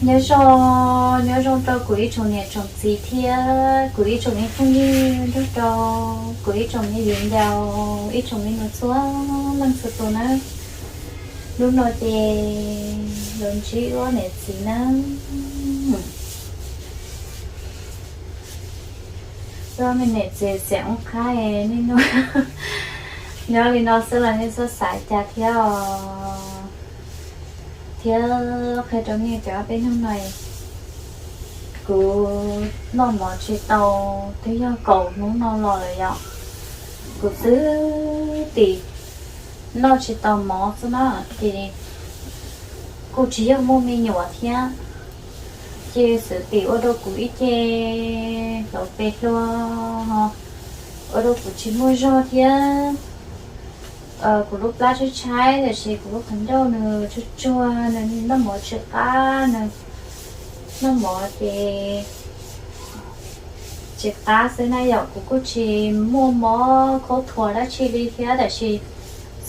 Nyob zoo, nyob zoo rau kuv ib tsoom niam tsoom txiv thiab kuv ib tsoom me phooj ywg, nrog rau kuv ib tsoom me viv ncaus, ib tsoom me nyuam txhua leej txhua tus nawb. Hnub no ces los ntsib wb niam txiv nawb. Wb me niam txiv xiam oob qhab, nyob li no xwb los nej txhob xav cas thiab os. Thiab qhia rau nej tias peb hnub no kuv noj mov tsis tau, twb yog kaum hnub no los lawm yom. Kuv xwb tim noj tsis tau mov xwb na, ces kuj tsis yog muaj me nyuam thiab, ces xwb tim ua rau kuv ib ce hlauv pes hlua, ua rau kuv tsis muaj zog thiab. Kuv lub plab tshaib tshaib, tiam sis kuv lub qhov ncauj nws tsuag tsuag, nws noj mov tsis qab, nws noj mov ces tsis qab xwb na yom. Kuv kuj tsis muaj mob khaub thuas dab tsi li thiab, tiam sis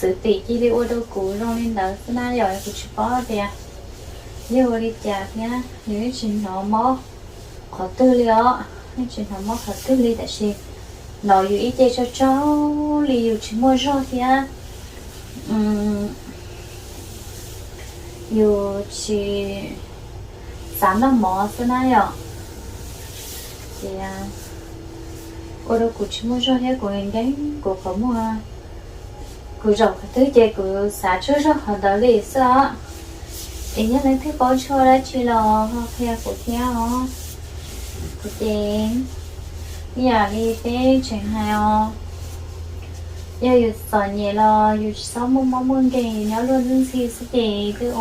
xwb tim cia li ua rau kuv zoo li ntawd xwb na yom. Kuv tsis paub tias yog ua li cas thiab, nws yeej tsis hnov mob qhov twg li os, yeej tsis hnov mob qhov twg li, tiam sis hnov yus ib ce tsaug tsaug li yus tsis muaj zog thiab, yus tsis xav noj mov xwb na yom. Ces ua rau kuv tsis muaj zog thiab, kuv nkees kuv qhov muag, kuv zaum qhov twg ces kuv xav tsaug zog qhov ntawd li xwb os. Es yog leej twg paub tshuaj dab tsi los ho qhia kuv thiab os. Kuv ces ib yam li peb tseem hais os, yog yus txom nyem los yus tsis txhob muaj mob muaj nkeeg, nyob luag ntxhi xwb ces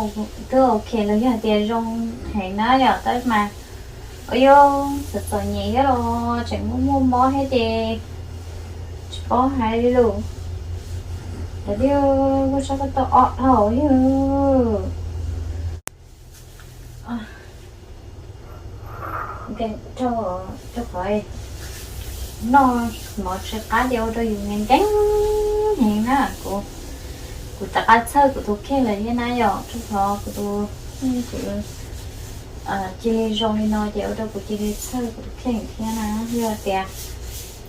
twb ok, los yog hais tias zoo heev na yom, tab mas ua yus txom txom nyem thiab los tseem muaj muaj mob thiab ces tsis paub hais li lus. Cov diav kuj sab koj tau ob dhau yog rau qhov noj mov tsis qab ces ua rau yus nkees nkees heev na. Kuv, kuv rov qab txhawj kuv tus kheej lawm thiab na yom, rau qhov kuv tus, kuv cia li zoo li no ces ua rau kuv cia li txhawj kuv tus kheej thiab na. Yog tias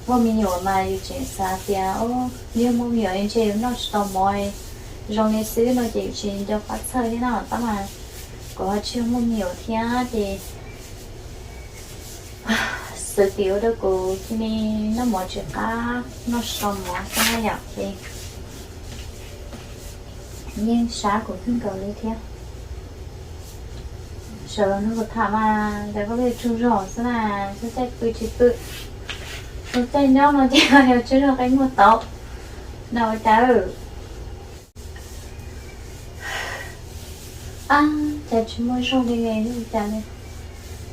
muaj me nyuam mas yus tseem xav tias, yog muaj me nyuam ntshe yus noj tsis tau mov zoo li xwb no ces yus tsis nco qab txhawj thiab no, tab mas kuv ho tsis yog muaj me nyuam thiab ces xwb tim ua rau kuv cia li noj mov tsis qab, noj tsis tau mov xwb na yom. Ces yeej sab kuv kawg nkaus li thiab. Sawv los nrog kuv tham mas cas koj pheej tsaug zog xwb na, txhua caij pw tsis pw, txhua caij nyob no ces yog tsaug zog qe muag tau na ua cas. Ab, cas tsis muaj zog li ne, cas li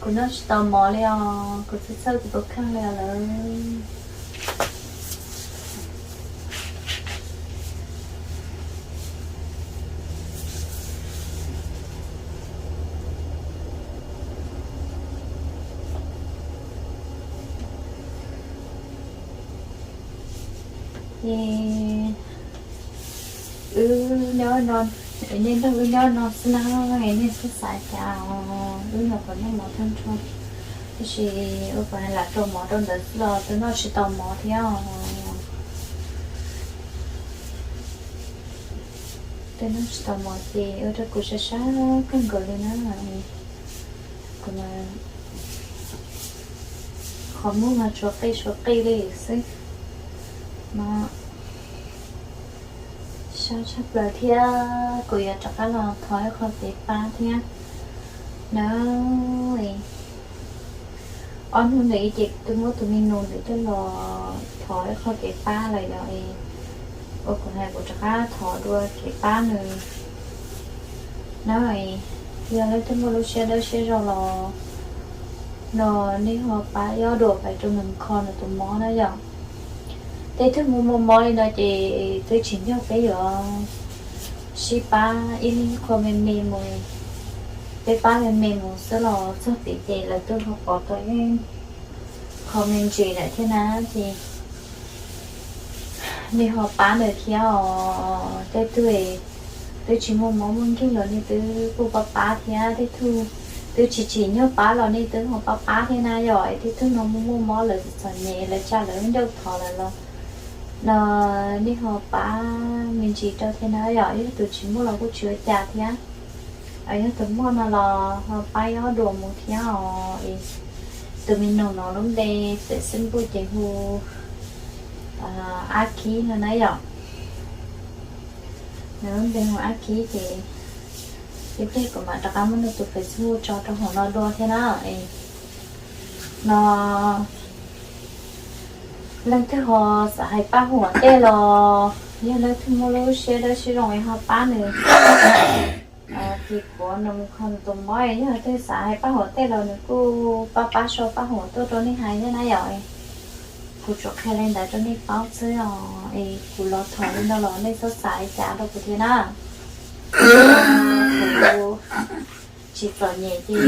kuv noj tsis tau mov li os, kuv txhawj txhawj kuv tus kheej li os lawm. Ces wb nyob no, nej nrog wb nyob no xwb na, nej txhob xav cas os, wb nyuam qhuav noj mov tag nrho, tab sis wb kuv hais lam rau mov rau ntawd xwb los twb noj tsis tau mov thiab os. Twb noj tsis tau mov ces ua rau kuv sab sab kawg nkaus li na. Kuv qhov muag mas tsuas qij tsuas qij li xwb no. Sab tshaj plaws thiab, kuv yuav rov qab los thov ib qho kev pab thiab na. Ob hnub ntawd ces twb muab tus me nus ntawd coj los thov ib qho kev pab lawm yom. Ua kuv hais kuv rov qab thov dua kev pab nws na. Yog leej twg muaj lub siab dawb siab zoo los no nej ho pab ib ob duas pais rau nws kho nws tus mob na yom. Tej twg muaj muaj mob li no ces twb tsis nco peb yuav sib pab ib leeg qho me me mus. Peb pab me me mus xwb los txog tid ces lawv twb ho pov tau ib qho me ntsis lawm thiab na. Ces nej ho pab nws thiab os. Tej tug twb tsis muaj mob muaj nkeeg los nej twb kuj pab pab thiab. Tej tug twb tsis tsim nyog pab los nej twb ho pab pab thiab na yom. Es tej tug no muaj muaj mob lawv txom nyem lawv tsa lawv ncauj thov lawm los no nej ho pab me ntsis rau thiab na yom. Yog tus tsis muaj los kuj tsis ua cas thiab. Yog tus muaj no los ho pab ib ob dua mus thiab os. Tus me nus no lub npe txawm xwb npuj ces hu Ab Khib no na yom. Nws lub npe hu Ab Khib ces ib pliag kuv mam rov qab muab nws tus Facebook tso rau hauv no dua thiab na. No leej twg ho xav hais paj huam tej los yog leej twg muaj lub siab dawb siab zoo es ho pab nws, ces kuv nws mus kho nws tus mob. Yog leej twg xav hais paj huam tej los nws kuj pab pab sau paj huam tuaj rau nej hais thiab na yom. Kuv tsuas qhia li ntawd rau nej paub xwb os. Es kuv los tham li no los nej txhob xav li cas rau kuv thiab na. Kuv tsis txom nyem ces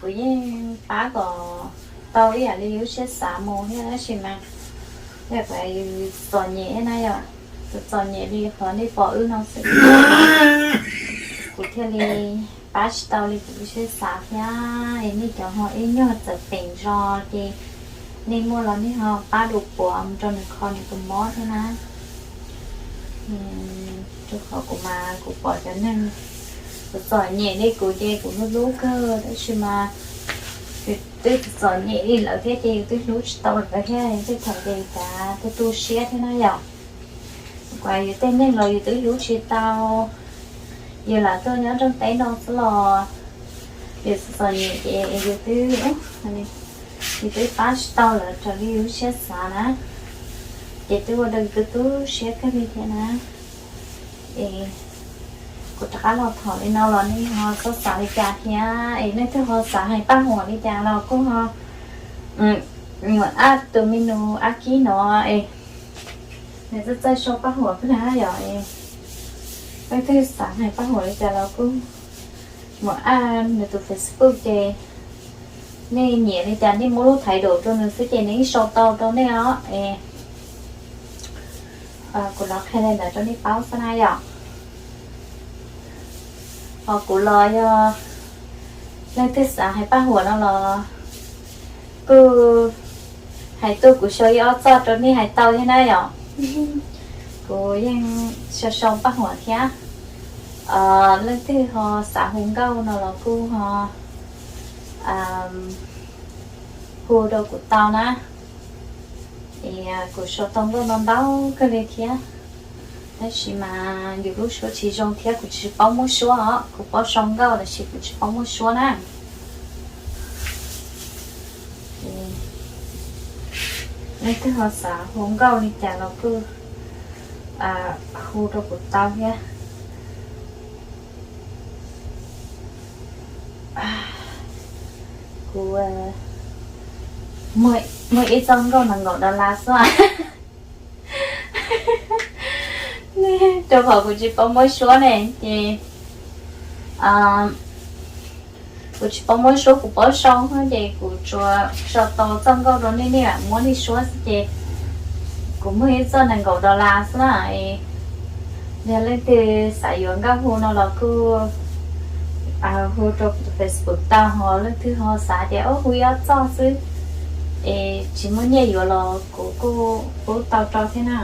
kuv yeej pab kom tau ib yam li yus siab xav mus thiab tab sis mas yog kuv txom nyem na yom, kuv txom nyem li qhov nej pom wb no xwb, kuv thiaj li pab tsis tau li kuv lub siab xav thiab. Es nej cov ho ib nyuag txawm peem zos ces nej muaj los nej ho pab dua puav mus rau nws kho nws tus mob thiab na. Rau qhov kuv mas kuv pom cov neeg kuv txom nyem li kuv ces kuv hlub hlub kawg tab sis mas yus twb txom nyem li lawv thiab ces yus twb hlub tsis tau lawv thiab. Tej thaum ces kav tu tu siab thiab na yom. Kuv yus tej neeg los yus twb hlub tsis tau, yus lam tuaj nyob nroog teb no xwb los yus txom nyem ces yus twb, yus twb pab tsis tau lawv raws li yus siab xav na, ces twb ua rau yus tu tu siab kawg li thiab na. Es kuv rov qab los tham li no los nej ho txhob xav li cas thiab. Es leej twg ho xav hais paj huam li cas los kuj ho, ab, tus me nus Ab Kib no es nws txawj txawj sau paj huam kawg na yom. Es leej twg xav hais paj huam li cas los kuj mus ab nws tus Facebook ces nej nyiam li cas nej muab lub thaiv daum rau nws xwb ces nws yeej sau tau rau nej os. Es kuv los qhia li ntawd rau nej paub xwb na yom. Ho kuv los yog leej twg xav hais paj huam no los kuj hais tuaj kuv sau ib ob txoj rau nej hais tau thiab na yom. Kuv yeej sau sau paj huam thiab. Leej twg ho xav hu nkauj no los kuj ho hu rau kuv tau na. Es kuv sau tau nkauj ntau ntau kawg li thiab, tab sis mas yus lub suab tsis zoo thiab kuv tsis paub muab suab os. Kuv paub sau nkauj tab sis kuv tsis paub muab suab na. Leej twg ho xav hu nkauj li cas los kuj hu rau kuv tau thiab. Kuv muaj ib txoj nkauj nees nkaum dollar xwb. Rau qhov kuv tsis paub muab suab ne ces kuv tsis paub muab suab, kuv paub sau ces kuv tsuas sau tau txoj nkauj rau nej, nej lam muab nej suab xwb ces kuv muaj ib txoj nees nkaum dollar xwb na. Yog leej twg xav yuav nkauj hu no los kuj hu rau kuv tus Facebook tau, ho leej twg ho xav tias hu ib ob txoj xwb es tsis muaj nyiaj yuav los kuv kuj pub tau rau thiab na.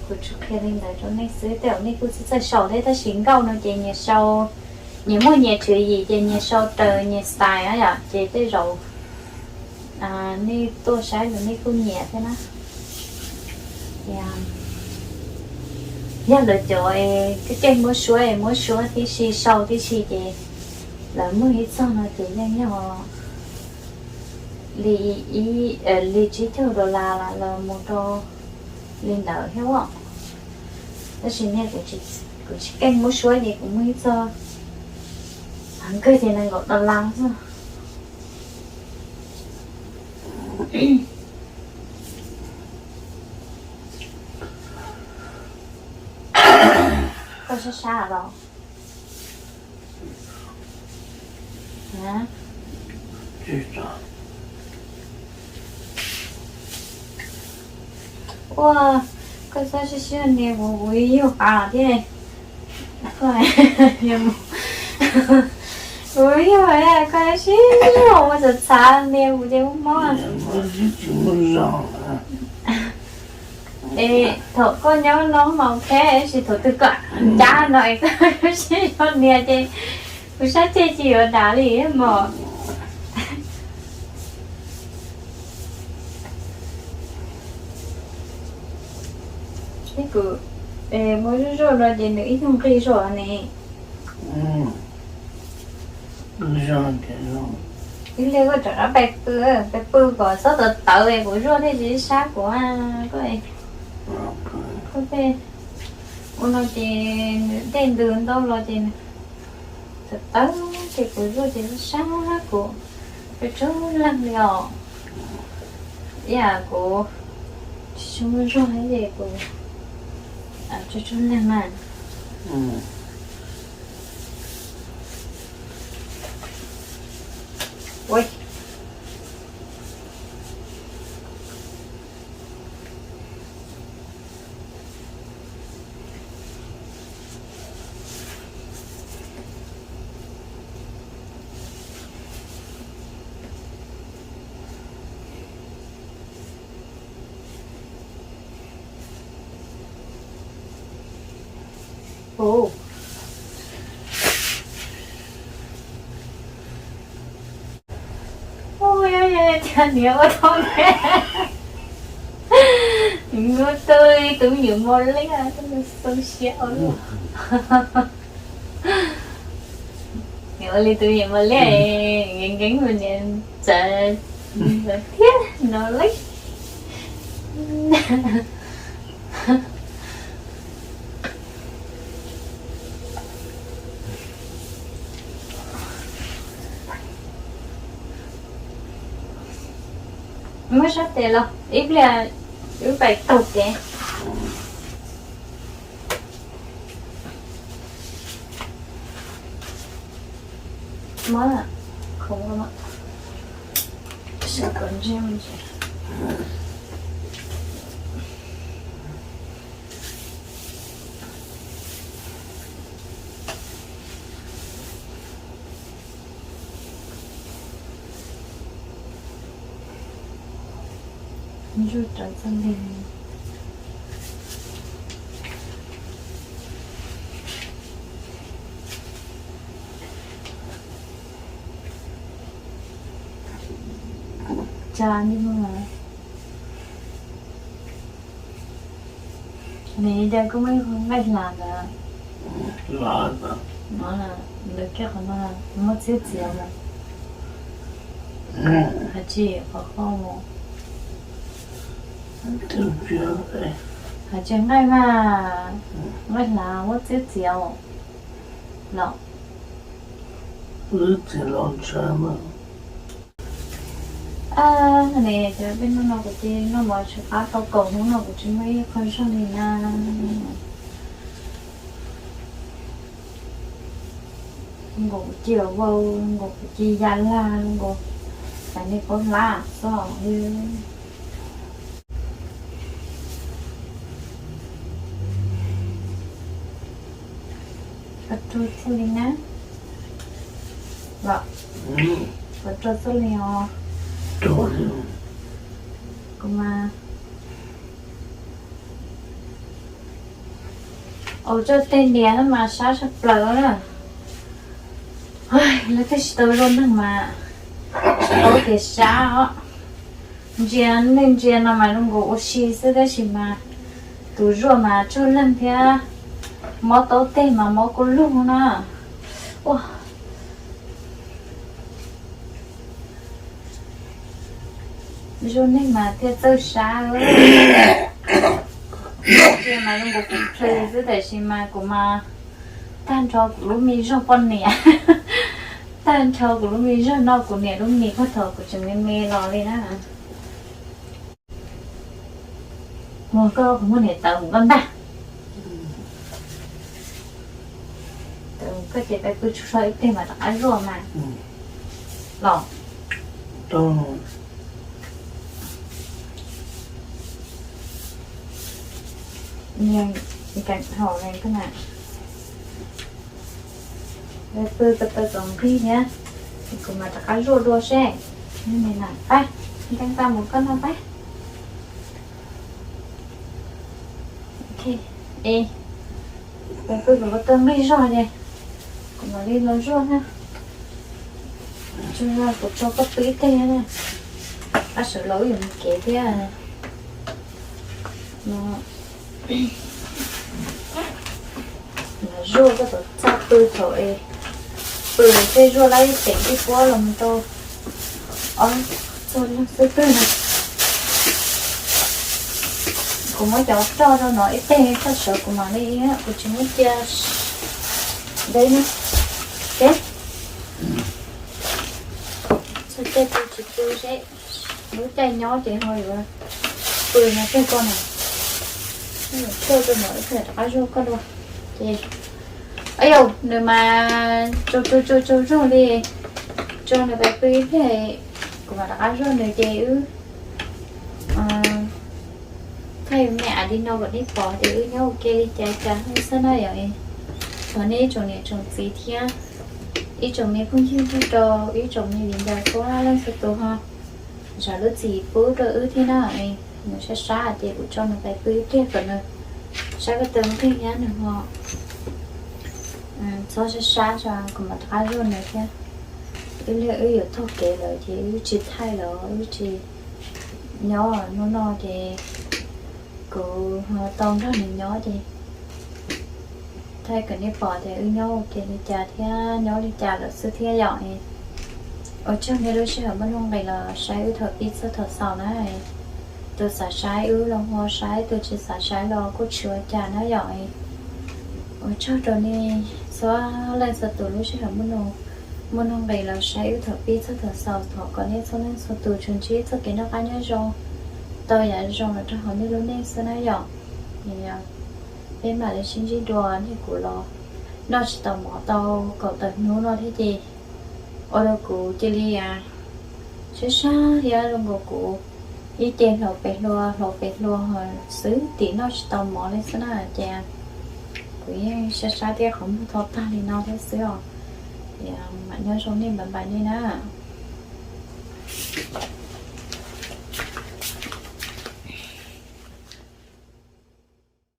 Kuv tsuas qhia li ntawd rau nej xwb, tej zaum nej kuj txawj txawj sau thiab tab sis nkauj no ces nyias sau, nyias muaj nyias tswv yim ces nyias sau raws nyias style na yom, ces tej zaum nej tuaj saib los nej kuj nyiam thiab na. Yog lawv cov es keej keej muab suab es muab suab tib si sau tib si ces lawv muag ib txog no ces yeej yog li, li tsib caug dollar los mus rau li ntawd thiab os. Tab sis niag kuv tsis keej muab suab ces kuv muag ib txog heev kawg ces nees nkaum dollar xwb. Koj sab sab los? Ua, koj txhob sib sib nias kuv, kuv yug qav thiab. Koj mus, Kuv yog koj sib zog ua txhav txhav ntiag kuv ces kuv mob. Es thaum koj nyob no mas ok, tab sis thaum twg koj ncab no es koj sib zog ntiag ces kuv sab ceg tsis yuav dav li mog. Ib kuv muab zuj zuaj no ces nws ib tug nqig zog ne. Ib pliag koj rov qab pais pw, pais pw kom txhob tawv tawv es kuv zuaj thiaj tsis sab kuv. Koj, koj tej ua no ces nws dej ntws ntau los ces tawv tawv ces kuv zuaj ces sab kuv, tsaug tsaug leeg li os. Ib yam kuv tsis tshua muaj zog thiab ces kuv tsaug tsaug leeg na. Ua Ua, cas niam ua tau ne, ua tau li tus me nyuam mos liab, xav siab ua luaj. Niam ua li tus me nyuam mos liab, nkees nkees niam txawv thiab no li. Muab sab tes los ib pliag wb pais taug kev. Muab khoom, sab kom ntseg mus ntsis. Ntsuj rawv txoj nti. Tsa nti mog. Nws cas kuj muaj ib qho nqaij hlav ntawd. Ntawd kiag qhov no muaj txiab txiav mas. Hais tsis qhov qhov mus. Hais tsis nqaij mas, nqaij hlav muaj txiab txiav los. Ne cov peb hnub no kuv cia li noj mov tsw qab tau kaum hnub no kuv tsis muaj ib qho zog li na. Nkaus kuv cia vau, nkaus kuv cia ya laj, nkaus xaiv nej paub hlab xwb. Koj rua txuj li na. Los, koj rua txuj li os. Kuv mas, ua txoj teg nias mas sab tshaj plaws na. Lawv twb tsis tau zuaj neeg mas tsis paub tias sab os. Ntsia, nej ntsia no mas zoo nkaus ua si xwb tab sis mas tus zuaj mas tsaug leeg thiab, mob taub teg mas mob kub lug na. Ua, zuaj neeg mas thiaj txawj sab. Ntsia mas zoo nkaus kuv plhws xwb tab sis mas kuv mas tag nrho kuv lub me zog poj niam, tag nrho kuv lub me zog noj kuv niam lub mis puag thaum kuv tseem me me los li na. Muag koj, kuv muab niam tawv mus koj ntag. Tawv mus koj ces peb pw tsaug zog ib pliag mas rov qab zuaj mas. Los, niag, niag haum ne koj na. Pw ko taw kom nqig thiab, kuv mam rov qab zuaj dua seb. Nws lam pab, nkees tau mus koj noj pab. Ok, es pw kom ko taw nqig zog ces kuv mam li los zuaj na. Tsuas yog kuv tso koj pw ib teg na, qab sawv los wb yuav mus kev thiab. Los zuaj koj txhob txaj pw thaum es pw thiaj zuaj laib ib teem ib puab los mus rau ob txog leej xwb twg na. Kuv muab cov roj rau no ib teg, txog sawv kuv mam li, kuv tsis muab cia deb na. Deb. Txog caij pw tsis pw seb, lub caij nyob ces ho yuav pw no tej koj na. Yuav tshuaj rau no ib pliag rov qab zuaj koj dua. Ces, aw yau, nws mas tsaug tsaug tsaug tsaug zog li, tso nws pais pw ib pliag, kuv mam rov qab zuaj nws ces wb thaij me av li no kom nej pom tias wb nyob ua ke li cas cas xwb na yom. Thov nej ib tsoom niam tsoom txiv thiab ib tsoom me phooj ywg nrog rau ib tsoom me viv ncaus txhua leej txhua tus ho zam lub txim pub rau wb thiab na. Nws sab sab ces kuv tso nws pais pw ib pliag kom nws sab ko taw nqig thiab nws ho txhob sab sab, kuv mam rov qab zuaj nws thiab. Ib pliag wb yuav taug kev lawm ces wb tsis thaij lawm, wb tsis nyob hnub no ces kuv ho tau nrog nws nyob ces thaij kom nej pom tias wb nyob ua ke li cas thiab nyob li cas lawm xwb thiab yom. Ua tsaug nej lub sij hawm muaj nuj nqis los saib wb thaum pib txog thaum xaus na. Tus xav saib wb los ho saib, tus tsis xav saib los kuj tsis ua cas na yom. Ua tsaug rau nej txhua leej txhua tus lub sij hawm muaj nuj nqis los saib wb thaum pib txog thaum xaus. Thov kom nej txhua leej txhua tus tsuas ntsib txoj kev noj qab nyob zoo, tau yam zoo los rau hauv nej lub neej xwb na yom. Peb mam li sib ntsib dua. Niag kuv los noj tsis tau mov tau kaum tawm hnub no thiab ces ua rau kuv cia li sab sab thiab zoo nkaus kuv ib ce hlau pes hlua hlau pes hlua xwb, tim noj tsis tau mov li xwb na ces kuv yeej sab sab thiab qhov muag tho tag li no thiab xwb os. Ces mam nyob zoo nej, bye bye nej na.